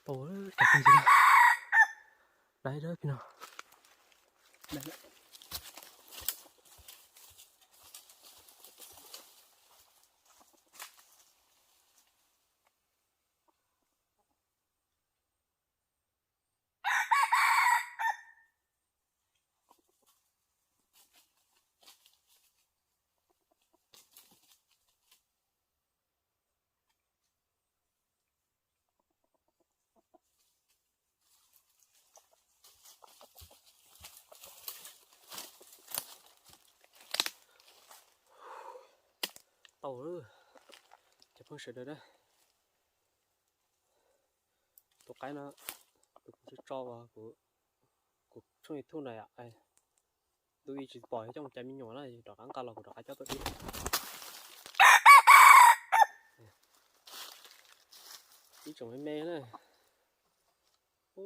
Tau, cov phooj ywg, dai dab phi no. Tau, cov phooj sawv daws na. Tus qaib no kuv tso, tso uas kuv, kuv tshooj YouTube na yom, ntu ib tsis pom coj mus cais me nyuam na, rov qab nqa los kuv rov qab coj tuaj dib. Ib tsoom me me na,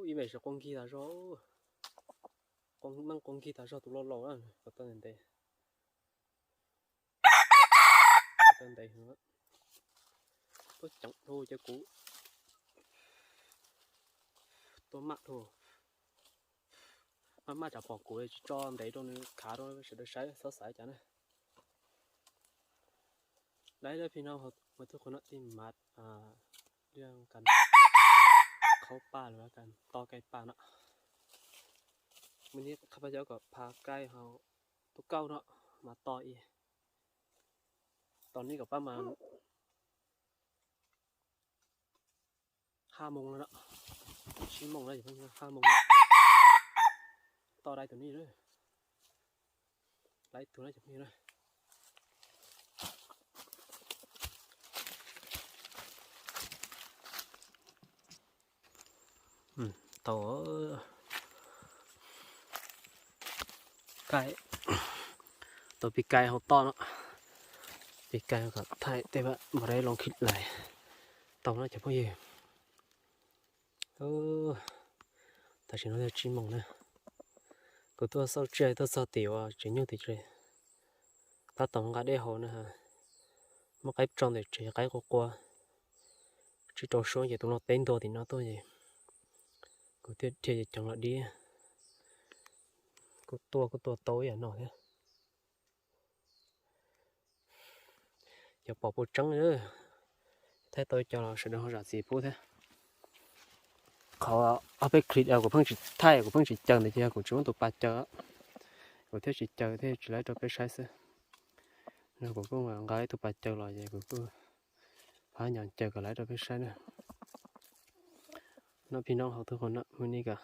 ib me sim quaj nkig tas zog, meej quaj nkig tas zog tus laus laus na, kom tau ntev ntev. Tau ntev, tuaj ceev dhau ces kuv tuaj maj dhau. Maj maj tsam pom kuv tsis tso ntev rau nws khav rau sawv daws saib txhob xav cas na. Dai dab phi no, ua tug qhov no tij mas, liaj kas khaub paj los kas to kaij paj no. Muaj ib qhab paj cov kom pha kaij hauv tuaj kauj no mas to ib. Tos nej kom pab mas hab moos no, tsib moos na, hab moos. To dai tus nej, dai tus na cov phooj ywg na. Tau, kaij, tau pis kaij hauv toj no, pis kaij kom thaij tej npam dai loo khib lais tau na cov phooj ywg. Tam sim no yog tsib moos na, kuv tuaj xauj tsiaj tuaj txog tim uas tsev nyuj tim tsev, tab tom nqa dej haus na, muaj qaib tso ntawm tsev qaib qua qua, tsis rau suab ces tus no teb ntua tim no tuaj ces kuv thiaj dhia ceev los dib. Kuj tuaj kuj tuaj tau ib yam no thiab. Cov pom puas tseeb, thaij tau cov los sawv daws ho zam txim pub thiab. Qhov ob peb clip kuv pheej tsis thaij, kuv pheej tsis caw ntawd ces yog kuv tsis muab tus pas caw, kuv thiaj tsis caw thiaj tsis laib rau peb saib xwb. No kuv kuj nqa ib tug pas caw los ces kuv kuj pab nyob caw kom laib rau peb saib na. No phi no hauv tug qhov no mus ni kom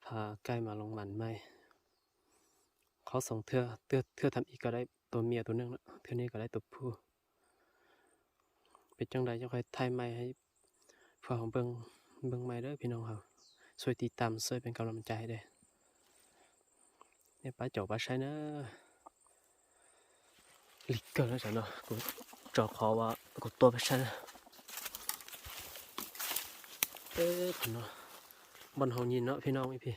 pha kaij mas loos mam mai. Qhov xoom thwj tham ib kom laib tus mias tus neej no, thwj ni kom laib tus phuj. Peb coj dai coj qhov thaij mai, phuaj hauv npeej mai dawb phi no hauv, xuav tiv tam xuav peb kam los cai dai. Nej pab caum pab saib na. Lig kawg no, tsam no kuv tso qhov uas kuv tua peb saib na. Qhov no, npoj hau nyi no phi no ib phi,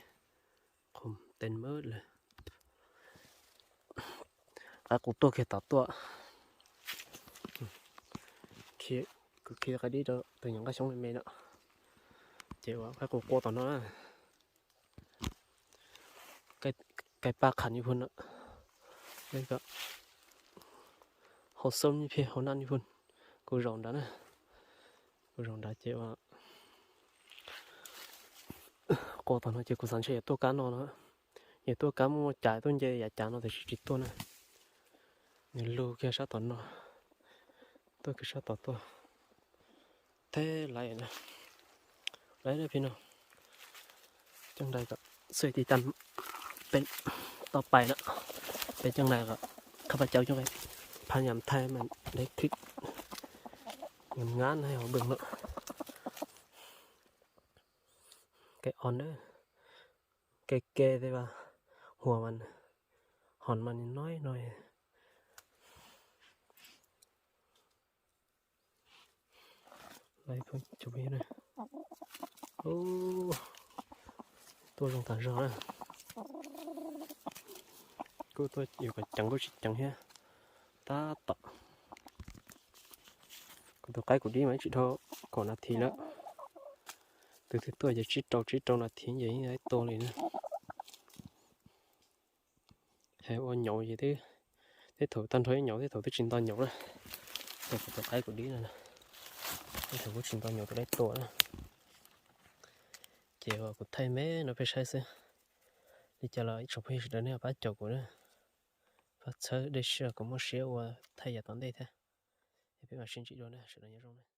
qhov tes mab lawm. Qaib qus tuaj kiag tom tuaj. Kuv khi qaib dib rau tus nyuam nqaij xyoob me me no, ces ua qaib qus qua tom no na. Kaij paj qham ib phu no, hau xoob ib phi hau naj ib phu, kuv zaum nrad na, kuv zaum nrad ces ua qua tom no ces kuv xav ntshe yuav tuaj kab no no, yuav tuaj kab muaj cas tuaj nce yav cas no tiam sis tsis tuaj na. Nws lug kiag sab tom no, tuaj kiag sab tom tuaj. Theb laiv na, laiv phi no, coj dai kom xuav tiv tam, peb tau pais na, peb coj dai kom qhab paj cauv coj pab nyam thaij mas deb clip nyam ngab na hauv npeej no. Kev on na, kev kev tej va, hua mas, hon mas nws noib no. Tuaj zoo tas zog na. Kuj tuaj yuav kom ceev kuj tsis ceev thiab. Tab tom kuv tus qaib kuv dib mas ib tsis dhau kaum nas this lawm. Tus twg tuaj ces tsib rau tsib rau nas this ces yeej tua li na. Hais ua nyaum ces twb, tej thaum tag nrho ib nyaum, tej thaum twb tsis nto nyaum na. Tej thaum tus qaib kuv dib no, tej thaum kuj tsis nto nyaum tus laib tua na. Ces kuv thaij me no peb saib xwb. Li cas los ib tsoom phooj ywg sawv daws nej pab caum kuv na, pab txhawb dej siab kuv muaj siab ua thaij yav tom ntej thiab. Es peb mam sib ntsib dua na, sawv daws nyob zoo na.